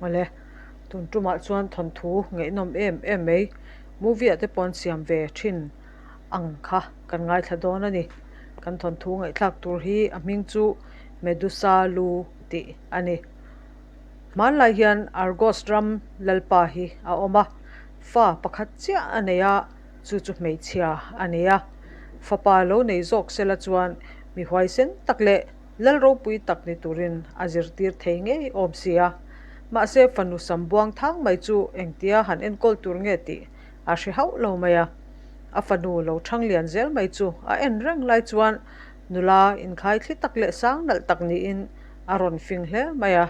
Awle, tun tumah chuan thawnthu ngaihnawm em em mai, movie ah te pawh an siam ve thin ang kha kan ngaithla dawn a ni. Kan thawnthu ngaihthlak tur hi a hming chu Medusa Lu tih a ni. Hmanlai hian Argos ram lalpa hi a awm a, fa pakhat chiah a nei a, chu chu hmeichhia a ni a. Fapa lo nei zawk sela chuan mi huaisen tak leh lal ropui tak ni turin a zirtir thei ngei awm si a. Mahse fanu sam buang thang mai chu engtia han enkawl tur nge tih a hre hauh lo mai a. A fanu lo thang lian zel mai chu a en reng lai chuan nula inkhai thli tak leh sang nalh tak niin a rawn fing hle mai a.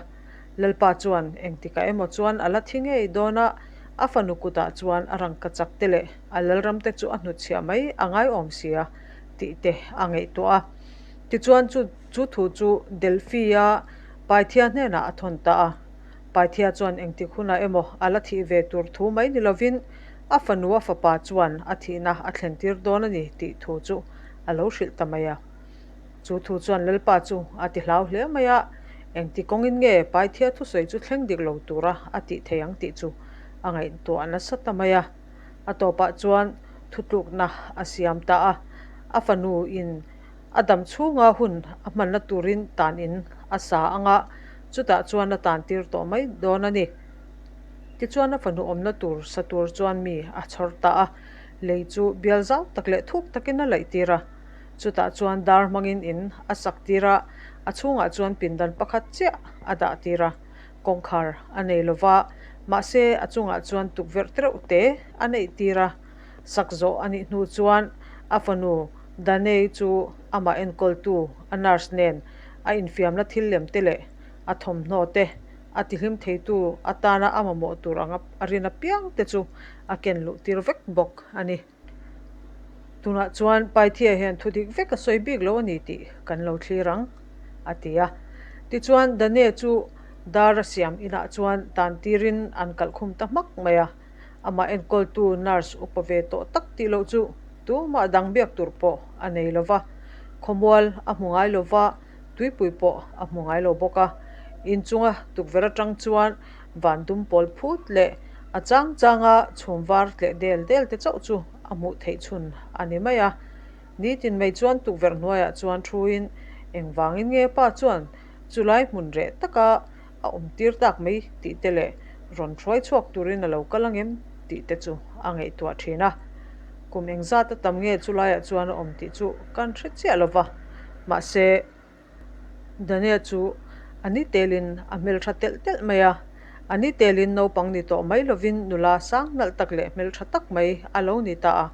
Lalpa chuan engtikah emaw chuan a la thi ngei dawn a, a fanu kutah chuan a rangkachak te leh a lalram te chu a hnutchhiah mai a ngaiawm si a tih te a ngaihtuah a. Tichuan chu chu thu chu Delphi-a Pythia hnenah a thawn ta a. Pythia chuan engtik hunah emaw a la thih ve tur thu mai ni lovin a fanu a fapa chuan a thihna a thlentir dawn a ni tih thu chu a lo hrilh ta mai a. Chu thu chuan Lalpa chu a ti hlau hle mai a, engti kawngin nge Pythia thusawi chu thleng dik lo tura a tih thei ang tih chu a ngaihtuah nasa ta mai a. A tawpah chuan thutlukna a siam ta a, a fanu in a dam chhunga hun a hmanna turin tan in a sa ang a, chutah chuan a tan tir tawh mai dawn a ni. Tichuan a fanu awmna tur sa tur chuan mi a chhawr ta a, lei chu bial zau tak leh thuk takin a laih tir a, chutah chuan dar hmangin in a sak tir a, a chhungah chuan pindan pakhat chiah a dah tir a. Kawngkhar a nei lo va, mahse a chungah chuan tukverh tereuh te a neih tir a. Sak zawh a nih hnu chuan a fanu Danei chu amah enkawltu a nurse nen a infiamna thil lem te leh a thawmhnaw te a tihlim theitu atana a mamawh tur anga a rin apiang te chu a ken luh tir vek bawk a ni. Tunah chuan Pythia hian thu dik vek a sawi bik lo a ni tih kan lo thlir ang, a ti a. Tichuan Dane chu dar a siam inah chuan tan tirin an kalh khum ta hmak mai a. Amah enkawltu nurse upa ve tawh tak tih loh chu tumah dang biak tur pawh a nei lo va. Khawmual a hmu ngai lo va, tuipui pawh a hmu ngai lo bawk a. Inchunga tukverh atang chuan Van dum pawl phut leh a chang changa chhum var tleh del del te chauh chu a hmuh theih chhun a ni mai a. Nitin mai chuan tukverh hnuaiah chuan thuin engvangin nge pa chuan chulai hmun reh taka a awm tir tak mai tih te leh rawn hruai chhuak turin a lo kal angem tih te chu a ngaihtuah thin a. Kum engzat a tam nge chulaiah chuan a awm tih chu kan hre chiah lo va, mahse, Daniel chu a ni telin a hmeltha telh telh mai a, a ni telin naupang ni tawh mai lovin nula sang nalh tak leh hmeltha tak mai a lo ni ta a.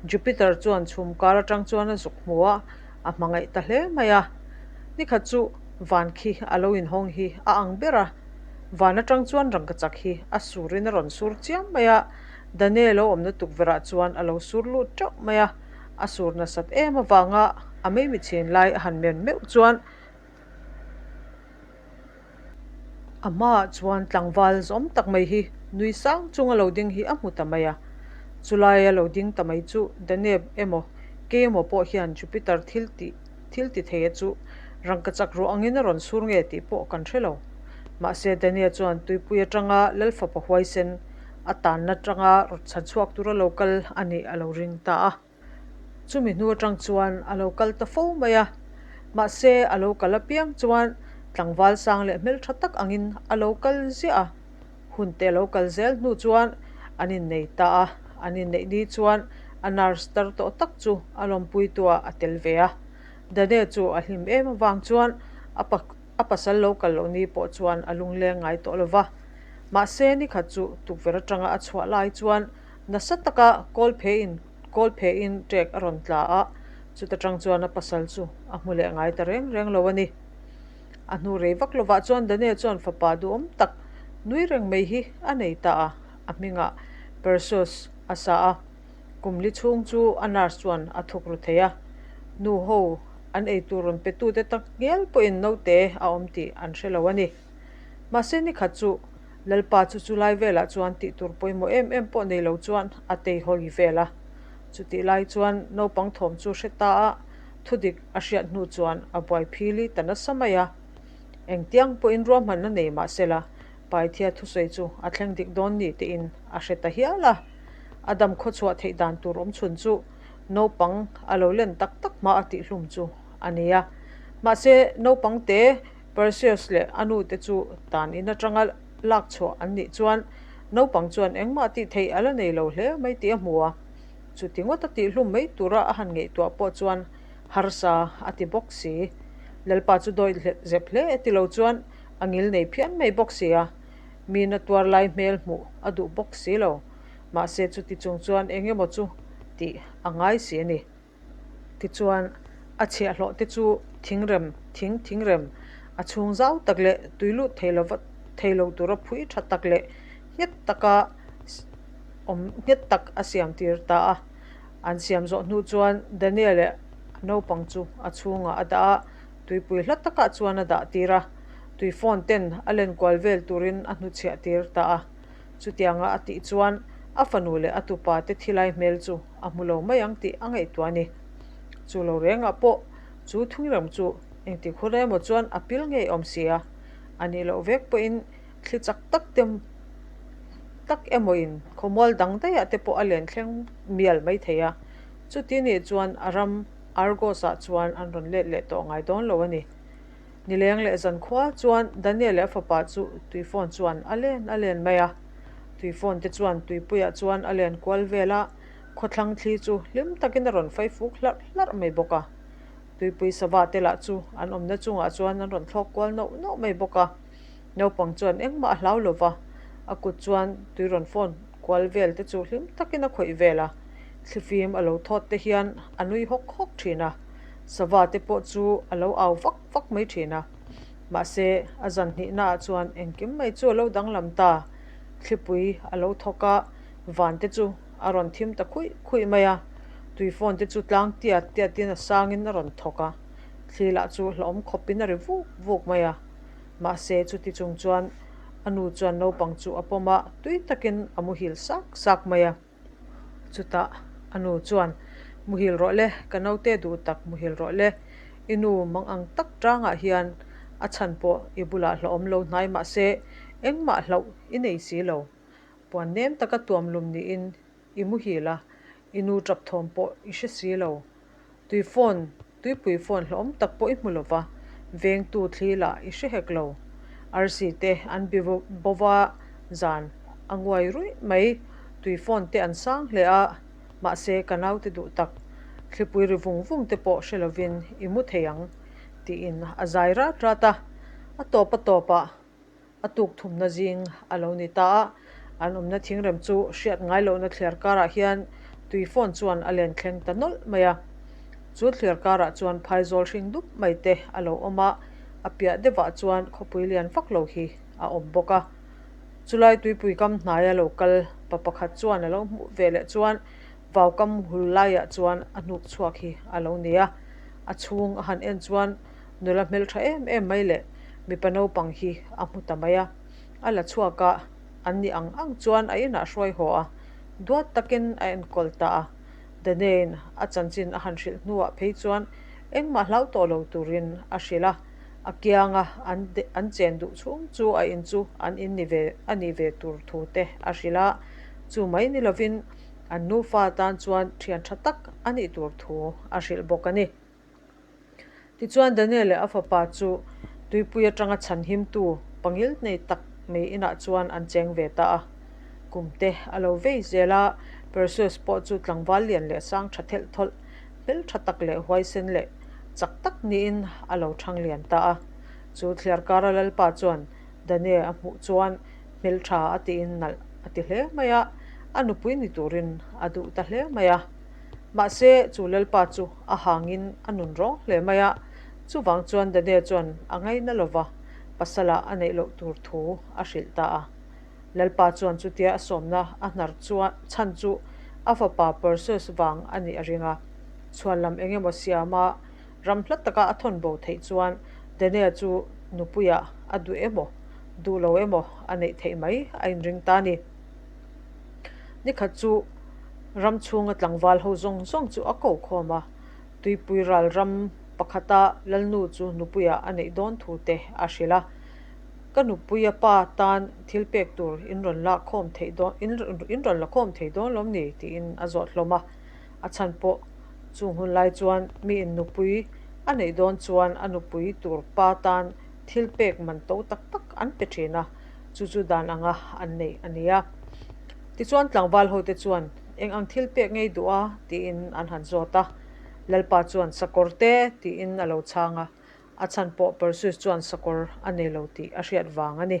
Jupiter chuan chhum kar atang chuan a zuk hmu a, a hmangaih ta hle mai a. Nikhat chu van khi a lo inhawng hi a ang ber a, van atang chuan rangkachak hi a surin a rawn sur chiam mai a, Daniel lo awmna tukverhah chuan a lo sur lut teuh mai a. A sur nasat em avanga a meimi chhin lai a han men meuh chuan a hmaah chuan tlangval zawm tak mai hi nui sang chunga lo ding hi a hmu ta mai a. Chulai a lo ding ta mai chu Deneb emaw kei emaw pawh hian Jupiter thil tih thil ti thei a chu rangkachak ruah angin a rawn sur nge tih pawh kan hre lo. Mahse Daniel chuan tuipui atanga Lalfapa huaisen a tanna atanga rawn chhan chhuak tura lo kal a nih a lo ring ta a. Chumi hnu atang chuan a lo kal ta fo mai a, mahse a lo kal apiang chuan tlangval sang leh hmeltha tak angin a lo kal ziah a. Hun te a lo kal zel hnu chuan an innei ta a, an inneih ni chuan a nurse tar tawh tak chu a lawmpuituah a tel ve a. Dane chu a hlim em avang chuan a a pasal lo kal loh ni pawh chuan a lungleng ngai tawh lo va. Mahse, nikhat chu tukverh atanga a chhuah lai chuan nasa taka kawl phein kawl phein ṭek a rawn tla a, chuta tang chuan a pasal chu a hmu leh ngai ta reng reng lo a ni. A hnu rei vak lovah chuan Daniel chuan fapa duhawm tak nui reng mai hi a nei ta a, a hmingah Perseus a sa a. Kum li chhung chu a nurse chuan a thuk ru thei a, nu ho an eitur rawn petute tak ngial pawhin naute a awm tih an hre lo a ni. Mahse nikhat chu Lalpa chu chulai velah chuan tih tur pawimawh em em pawh nei lo chuan a tei hawi vel a. Chutih lai chuan naupang thawm chu hre ta a, thudik a hriat hnu chuan a buai phili ta nasa mai a. Engtiang pawhin ruahmanna nei mahsela. Paithia thusawi chu a thleng dik dawn ni tiin a hre ta hial a. A dam khawchhuah theih dan tur awm chhun chu naupang a lo len tak tak hma a tihhlum chu a ni a. Mahse, naupang te Perseus leh a nu te chu tan in atanga lak chhuah an nih chuan naupang chuan engmah tih theih a la nei lo hle mai tih a hmu a. Chuti ngawt a tihhlum mai tura a han ngaihtuah pawh chuan harsa a ti bawk si. Lalpa chu dawi zep hle e ti lo chuan a ngil nei phian mai bawk si a, mi na tuar lai hmel hmuh a duh bawk si lo. Mahse chuti chung chuan eng emaw chu tih a ngai si a ni. Tichuan a chhiahhlawh te chu thingrem, thing thingrem, a chhung zau tak leh tui lut thei lova thei lo tura phui tha tak leh nghet taka awm nghet tak a siam tir ta a. An siam zawh hnu chuan Daniel leh a naupang chu a chhungah a dah a, tuipui hla takah chuan a dah tir a, tui phone ten a len kual vel turin a hnuchhiah tir ta a. Chutianga a tih chuan a fanu leh a tupa te thilai hmel chu a hmu lo mai ang tih a ngaihtuah a ni. Chu lo rengah pawh chu thungrem chu engtik hun emaw chuan a pil ngei awm si a, a nih loh vek pawhin thli chak tak te tak emawin khawmual dang daihah te pawh a len thleng mial mai thei a. Chuti nih chuan a ram Argos-ah chuan an rawn let leh tawh ngai dawn lo a ni. Nileng leh zankhua chuan Daniel leh a fapa chu tui phone chuan a len a len mai a. Tui phone te chuan tuipuiah chuan a len kual vel a, khawthlang thli chu hlim takin a rawn fai fuk hlarh hlarh mai bawk a. Tuipui sava te lah chu an awmna chungah chuan an rawn thlawk kual nauh nauh mai bawk a. Naupang chuan engmah a hlau lo va, a kut chuan tui rawn phone kual vel te chu hlim takin a khawih vel a. Thlifim a lo thawt te hian a nui hawk hawk thin a, sava te pawh chu a lo au vak vak mai thin a. Mahse, a zan hnihnaah chuan engkim mai chu a lo danglam ta. Thlipui a lo thawk a, van te chu a rawn thim ta khuih khuih mai a, tui phone te chu tlang tiat tiatin a sangin a rawn thawk a, thli lah chu hlauhawm khawpin a ri vuk vuk mai a. Mahse, chuti chung chuan a nu chuan naupang chu a pawm a, tui takin a muhil sak sak mai a. Chutah a nu chuan, Muhil rawh le, ka naute duh tak muhil rawh le. I nu mang ang tak tangah hian a chhan pawh i bulah hlauhawm lo hnai mah se engmah hlauh i nei si lo. Puan nem taka tuam lum niin i muhil a, i nu tap thawm pawh i hre si lo. Tui phone, tuipui phone hlauhawm tak pawh i hmu lo va, vengtu thli lah i hre hek lo. Arsi te an bi bo va, zan a nguai ruih mai. Tui phone te an sang hle a, mahse ka naute duh tak, thlipui ri vung vung te pawh hre lovin i mu thei ang, tiin a zai rat rat a. A tawp a tawpah A tuk thumna zing a lo ni ta a, an awmna thingrem chu hriat ngai lohna thliar karah hian tui phone chuan a len thleng ta nawlh mai a. Chu thliar karah chuan phaizawl hring dup mai te a lo awm a, a piah deuhah chuan khawpui lian vak lo hi a awm bawk a. Chulai tuipui kam hnaia lo kal pa pakhat chuan a lo hmuh ve leh chuan vaukam hul laiah chuan a hnuk chhuak hi a lo ni a, a chhung a han en chuan Nula hmeltha em em mai leh mipa naupang hi a hmu ta mai a, a la chhuak a, an ni ang ang chuan a inah hruai haw a, duat takin a enkawl ta a. Danae-in a chanchin a han hrilh hnuah phei chuan engmah hlau tawh lo turin a hrilh a, a kianga an an chen duh chhung chu a in chu an in ni ve a nih ve tur thu te a hrilh a, chu mai ni lovin an nufa tan chuan thian tha tak a nih tur thu a hrilh bawk a ni. Tichuan Daniel leh a fapa chu tuipui atanga chhanhimtu pangil nei tak mai inah chuan an cheng ve ta a. Kum te a lo vei zel a, Perseus pawh chu tlangval lian leh sang tha thelh thawlh, hmel tha tak leh huaisen leh chak tak niin a lo thang lian ta a. Chu thliarkara lalpa chuan Daniel a hmuh chuan hmel tha a tiin nalh a ti hle mai a, a nupui ni turin a duh ta hle mai a. Mahse, chu Lalpa chu a hangin a nun rawng hle mai a, chuvang chuan Daniel chuan a ngaina lo va, pasala a neih loh tur thu a hrilh ta a. Lalpa chuan chutia a sawmna a hnar chuan chhan chu a fapa Perseus vang a nih a ring a. Chhuan lam eng emaw siama ram hla taka a thawn bo theih chuan Daniel chu nupuiah a duh emaw, duh lo emaw a neih theih mai a inring ta a ni. Nikhat chu ram chhunga tlangval ho zawng zawng chu a ko khawm a, tuipui ral ram pakhata Lalnu chu nupuiah a neih dawn thu te a hrilh a. Ka nupuia pa tan thil pek tur in rawn lak khawm theih dawn in rawn la khawm thei dawn lawm ni? tiin a zawt hlawm a. A chhan pawh chung hun lai chuan mi in nupui a neih dawn chuan a nupui tur pa tan thil pek man to tak tak an pe thin a, chu chu dan anga an neih a ni a. Tichuan tlangval hote chuan eng ang thil pek ngei duh a? tiin an han zawt a. Lalpa chuan sakawr te tiin a lo chhang a. A chhan pawh Perseus chuan sakawr a nei lo tih a hriat vang a ni.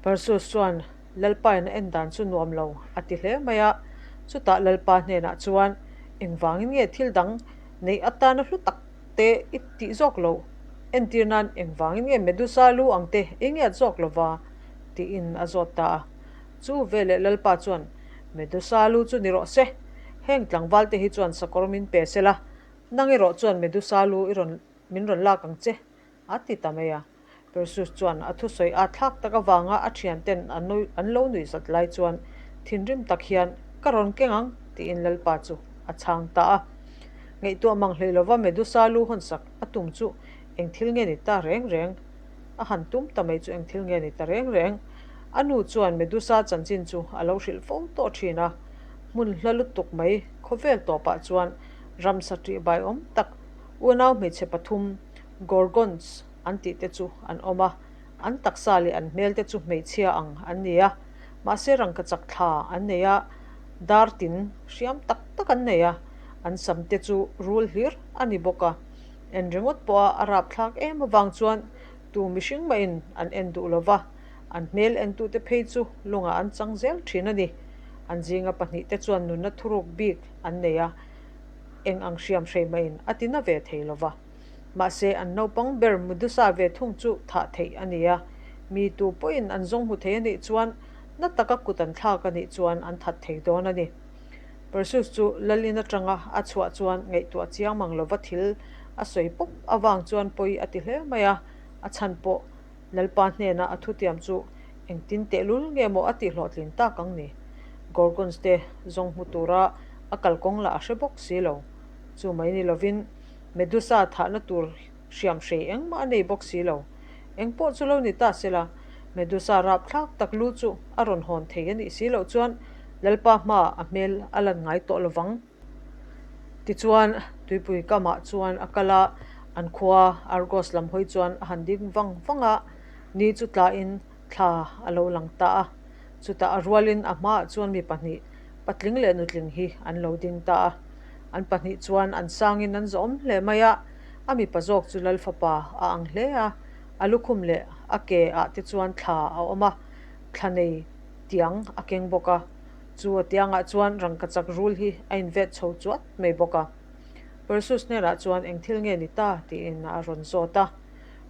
Perseus chuan Lalpain a en dan chu nuam lo a ti hle mai a, chutah Lalpa hnenah chuan engvangin nge thil dang neih atana hlu tak te i tih zawk loh? Entir nan engvangin nge Medusa lu ang te i ngiat zawk lova? tiin a zawt ta a. Chu veleh Lalpa chuan Medusa lu chu ni rawh se, heng tlangval te hi chuan sakawr min pe sela, Nang erawh chuan Medusa lu i rawn min rawn lak ang che, a ti ta mai a. Perseus chuan a thusawi a thlak tak avanga a thianten an lo nuih zat lai chuan thinrim tak hian, Ka rawn keng ang, tiin Lalpa chu a chhang ta a. Ngaihtuah mang hlei lova Medusa lu hawnsak a tum chu eng thil nge ni ta reng reng? A han tum ta mai chu eng thil nge ni ta reng reng? A nu chuan Medusa chanchin chu a lo hrilh fo tawh thin a. Hmun hla lutuk mai khawvel tawpah chuan Ramsa ṭihbai awm tak unau hmeichhe pathum, Gorgons, an tih te chu an awm a, an taksa leh an hmel te chu hmeichhia ang an ni a, mahse rangkachak thla an nei a, dar tin hriam tak tak an nei a, an sam te chu rul hlir a ni bawk a, en ringawt pawha a rapthlak em avang chuan tu mihring mahin an en duh lo va, an hmel entute phei chu lungah an chang zel thin a ni. An zinga pahnihte chuan nunna thuruk bik an nei a, eng ang hriam hrei mahin a ti na ve thei lo va. Mahse, an naupang ber Medusa ve thung chu thah theih a ni a, mi tu pawhin an zawng hmu thei a nih chuan na taka kut an thlak a nih chuan an that thei dawn a ni. Perseus chu Lalin atanga a chhuah chuan ngaihtuah chiang mang lova thil a sawi pawp avang chuan pawi a ti hle mai a, a chhan pawh Lalpa hnena a thutiam chu engtin tehlul nge maw a tihhlawhtlin tak ang ni? Gorgons te zawng hmu tura a kalkawng lah a hre bawk si lo. Chu mai ni lovin Medusa thahna tur hriam hrei engmah a nei bawk si lo. Engpawh chu lo ni ta sela, Medusa rapthlak tak lu chu a rawn hawn thei a nih si loh chuan Lalpa hmaah a hmel a lan ngai tawh lovang. Tichuan, tuipui kamah chuan a kal a, an khua Argos lam hawi chuan a han ding vang vang a, ni chu tlain thla a lo lang ta a. Chutah a rualin a hmaah chuan mi pahnih, patling leh nutling hi an lo ding ta a. An pahnih chuan an sangin an zawm hle mai a, a mipa zawk chu Lal fapa a ang hle a, a lukhum leh a ke ah te chuan thla a awm a, thla nei tiang a keng bawk a. Chu a tiangah chuan rangkachak rul hi a invet chho chuat mai bawk a. Perseus hnenah chuan eng thil nge ni ta tiin a rawn zawt a.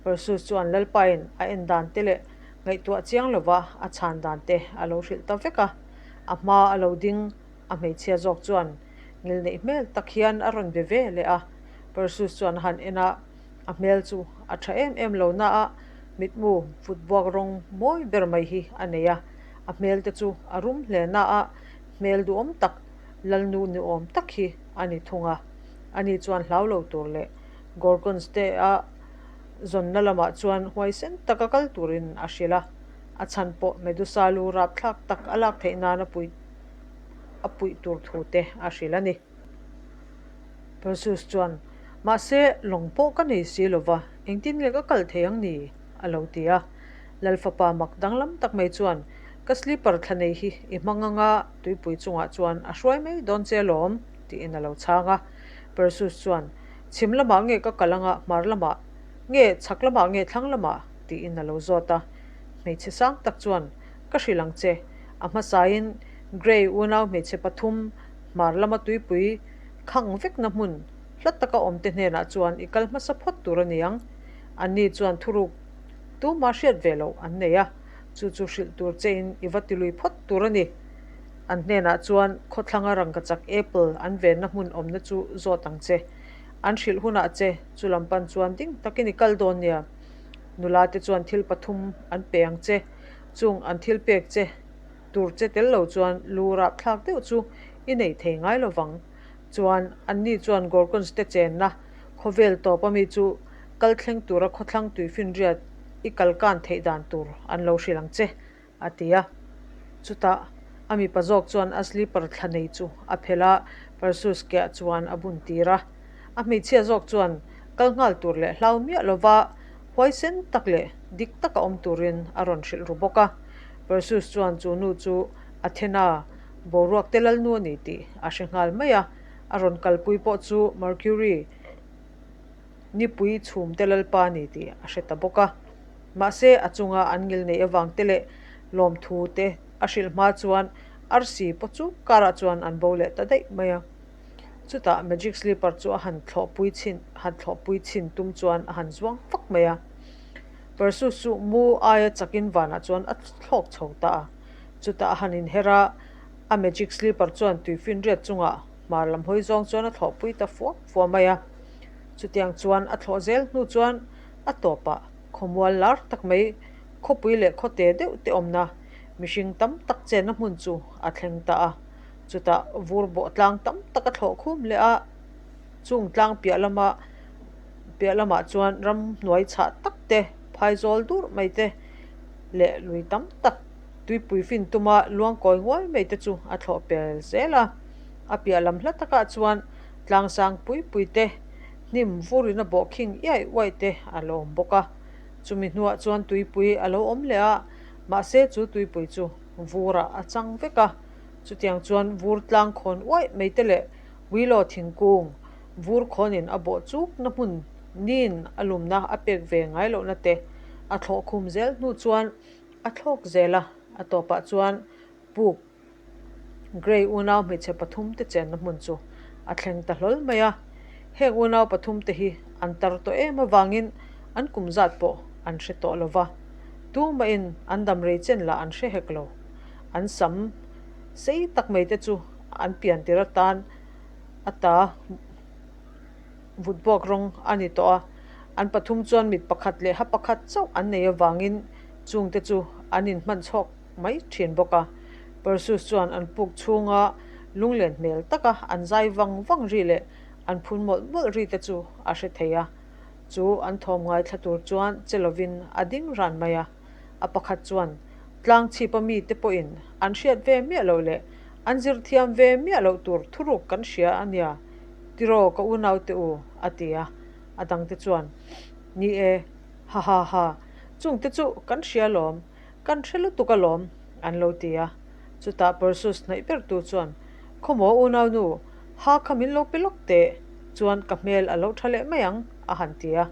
Perseus chuan Lalpain a en dan te leh ngaihtuah chiang lova a chhan dan te a lo hrilh ta vek a. A hma a lo ding a hmeichhia zawk chuan ngilneih hmel tak hian a rawn be ve leh a. Perseus chuan a han en a, a hmel chu a tha em em lo na a, mitmu vutbuak rawng mawi ber mai hi a nei a. A hmel te chu a rum hle na a, hmel duhawm tak, lalnu ni awm tak hi a ni thung a. Ani chuan hlau lo tur leh Gorgons te a zawnna lamah chuan huaisen taka kal turin a hrilh a. A chhan pawh Medusa lu rapthlak tak a lak theih nan a puih a puih tur thu te a hrilh a ni. Perseus chuan, Mahse, lawng pawh ka nei si lova, engtin nge ka kal thei ang ni? a lo ti a. Lal fapa mak danglam tak mai chuan, Ka slipper thla nei hi i hmang anga tuipui chungah chuan a hruai mai dawn che alawm, tiin a lo chhang a. Perseus chuan, Chhim lamah nge ka kal anga hmar lamah nge chhak lamah nge thlang lamah? tiin a lo zawt a. Hmeichhe sang tak chuan, Ka hrilh ang che, a hmasain Grey unau hmeichhe pathum hmar lama tuipui khang vekna hmun hla taka awmte hnenah chuan i kal hmasa phawt tur a ni ang. Anni chuan thuruk Tuma hriat ve loh an nei a, chu chu hrilh tur chein i va tilui phawt tur a ni. An hnenah chuan khawthlanga rangkachak apple an venna hmun awmna chu zawt ang che. An hrilh hunah che chu lam pan chuan ding takin i kal dawn nia. Nula te chuan thil pathum an pe ang che, chung an thil pek che tur che tel lo chuan lu rapthlak deuh chu i nei thei ngai lo vang. Chuan anni chuan Gorgons te chenna khawvel tawp ami chu kal thleng tura khawthlang tuifinriat. I kal kan theih dan tur an lo hrilh ang che, a ti a. Chutah a mipa zawk chuan a slipper thla nei chu a phelh a, Perseus keah chuan a bun tir a. A hmeichhia zawk chuan kal nghal tur leh hlau miah lova huaisen tak leh dik taka awm turin a rawn hrilh ru bawk a. Perseus chuan chu nu chu Athena boruak te lalnu a ni tih a hre nghal mai a, a rawn kalpui pawh chu Mercury nipui chhum te lalpa a ni tih a hre ta bawk a. Mahse, a chunga an ngil neih avang te leh lawmthu te a hrilh hma chuan arsi pawh chu karah chuan an bo leh ta daih mai a. Chutah Magic Slipper chu a han thlawhpui chhin han thlawhpui chhin tum chuan a han zuang fak mai a. Perseus chu mu aia chakin vanah chuan a thlawk chho ta a. Chutah a han inher a, a Magic Slipper chuan tuifinriat chungah hmar lam hawi zawng chuan a thlawhpui ta fuam fuam mai a. Chutiang chuan a thlawh zel hnu chuan a tawpah khawmual lar tak mai khawpui leh khawte deuh te awmna mihring tam tak chenna hmun chu a thleng ta a. Chutah vur bawh tlang tam tak a thlawh khum leh a, chung tlang piah lama piah lamah chuan ramhnuai chhah tak te, phaizawl dur mai te leh lui tam tak tuipui fin tuma luang kawi nguai mai te chu a thlawh pel zel a. A piah lam hla takah chuan tlang sang pui pui te, hnim vurin a bawh khing iai uaih te a lo awm bawk a. Chumi hnuah chuan tuipui a lo awm leh a, mahse chu tuipui chu vurah a chang vek a. Chutiang chuan vur tlang khawn uaih mai te leh Willow thingkung vur khawnin a bawh chukna hmun nin a lumna a pek ve ngai lohna te a thlawh khum zel hnu chuan a thlawk zel a, a tawpah chuan puk Grey unau hmeichhe pathum te chenna hmun chu a thleng ta hlawl mai a. Heng unau pathum te hi an tar tawh em avangin an kum zat pawh an hre tawh lo va, tumahin an dam rei chen lah an hre hek lo. An sam sei tak mai te chu an pian tir atan a ta vut buak rawng a ni tawh a, an pathum chuan mit pakhat leh ha pakhat chauh an nei avangin chungte chu an inhman chhawk mai thin bawk a. Perseus chuan an puk chhunga lunglen hmel taka an zai vang vang ri leh an phun mawlh mawlh ri te chu a hre thei a. Chu an thawm ngaithla tur chuan che lovin a ding ran mai a. A pakhat chuan tlang chhipa mite pawhin an hriat ve miah loh leh an zir thiam ve miah loh tur thuruk kan hria a nia, tiraw ka unaute u, a ti a. A dangte chuan, Ni e, ha ha ha, chungte chu kan hria lawm, kan hre lutuk alawm, an lo ti a. Chutah Perseus hnaih bertu chuan, Khawmaw unaunu, ha kha min lo pe lawk teh, chuan ka hmel a lo tha leh mai ang, a han ti a.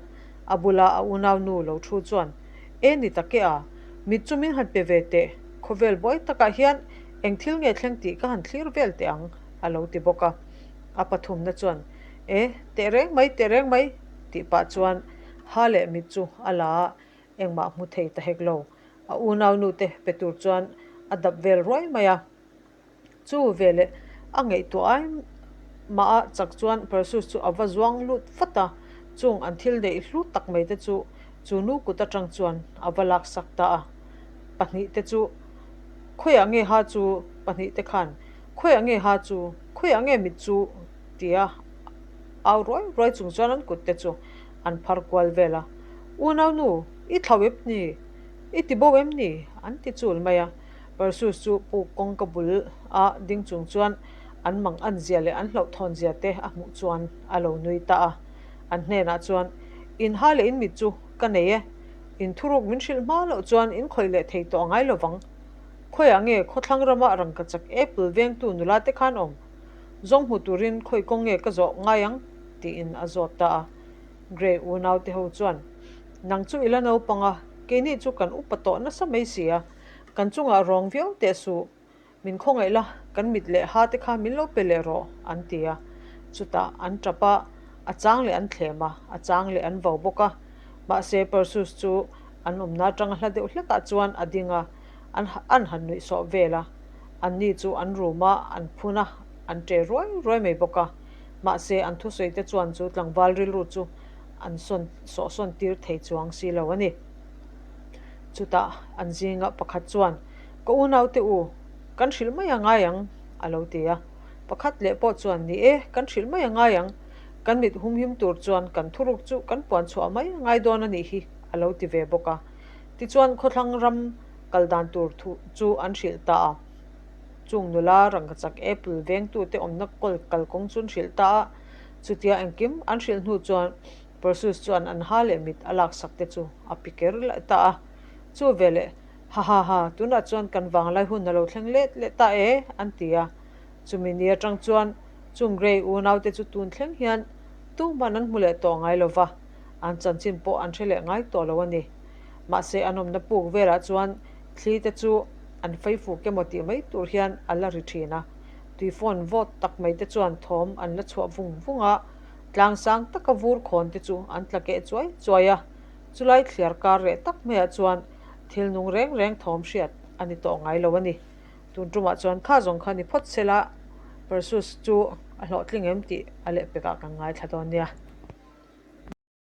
A bula a unaunu lo thu chuan, E ni tak e a, mit chu min han pe ve teh, khawvel buai takah hian eng thil nge thleng tih ka han thlir vel teh ang, a lo ti bawk a. A pathumna chuan, E, teh reng mai, teh reng mai, tih pah chuan ha leh mit chu a la a, engmah hmu thei ta hek lo. A unaunu te pe tur chuan a dap vel ruai mai a. Chu veleh a ngaihtuah ai mah a chak chuan Perseus chu a va zuang lut vat a, chung an thil neih hlu tak mai te chu chu nu kut atang chuan a va laksak ta a. Pahnih te chu Khawiah nge ha chu? Pahnih te khan Khawiah nge ha chu? Khawiah nge mit chu? tia au ruai ruai chung chuan an kut te chu an phar kual vel a. Unaunu, i thlau em ni? I ti bo em ni? an ti chul mai a. Perseus chu puk kawngka bul a ding chung chuan an mang an zia leh an hlauhthawn zia te a hmuh chuan a lo nui ta a. An hnenah chuan, In ha leh in mit chu ka nei e, in thuruk min hrilh hma loh chuan in khawih leh thei tawh ngai lo vang. Khawiah nge khawthlang rama rangkachak apple vengtu nula te khan awm? Zawng hmu turin khawi kawng nge ka zawh ngai ang? tiin a zawt ta a. Grey unaute ho chuan, Nang chu i la naupang a, keini chu kan upa tawh nasa mai si a, kan chungah rawng viau teh suh, min khawngaih la, kan mit leh ha te kha min lo pe leh rawh, an ti a. Chutah an tap a, a chang leh an thlem a, a chang leh an vo bawk a. Mahse Perseus chu an awmna atanga hla deuh hlekah chuan a ding a, an an han nuih sawh vel a. Anni chu an rum a, an phun a, an ṭe ruai ruai mai bawk a. Mahse an thusawi te chuan chu tlangval rilru chu an sawn sawhsawn tir thei chuang si lo a ni. Chutah an zinga pakhat chuan, Ka unaute u, kan hrilh mai a ngai ang, a lo ti a. Pakhat leh pawh chuan, Ni e, kan hrilh mai a ngai ang. Kan mit humhim tur chuan kan thuruk chu kan puan chhuah mai a ngai dawn a nih hi, a lo ti ve bawk a. Tichuan khawthlang ram kal dan tur thu chu an hrilh ta a. Chung nula rangkachak apple vengtute awmna kawl kalkawng chu an hrilh ta a. Chutia engkim an hrilh hnu chuan Perseus chuan an ha leh mit a laksak te chu a pi ker leh ta a. Chu veleh, Ha ha ha, tunah chuan kan vanglai hun a lo thleng let leh ta e, an ti a. Chumi ni atang chuan chung Grey unaute chu tun thleng hian tumah an hmu leh tawh ngai lo va, an chanchin pawh an hre leh ngai tawh lo a ni. Mahse an awmna puk velah chuan thli te chu an feifuk emaw tih mai tur hian a la ri thin a, tui phone vawt tak mai te chuan thawm an la chhuah vung vung a, tlang sang taka vur khawn te chu an tla keh chuai chuai a, chulai thliar kar reh tak maiah chuan thil nung reng reng thawm hriat a ni tawh ngai lo a ni. Tun tumah chuan kha zawng kha ni phawt se la, Perseus chu a hlawhtling em tih a lehpekah kan ngaithla dawn nia.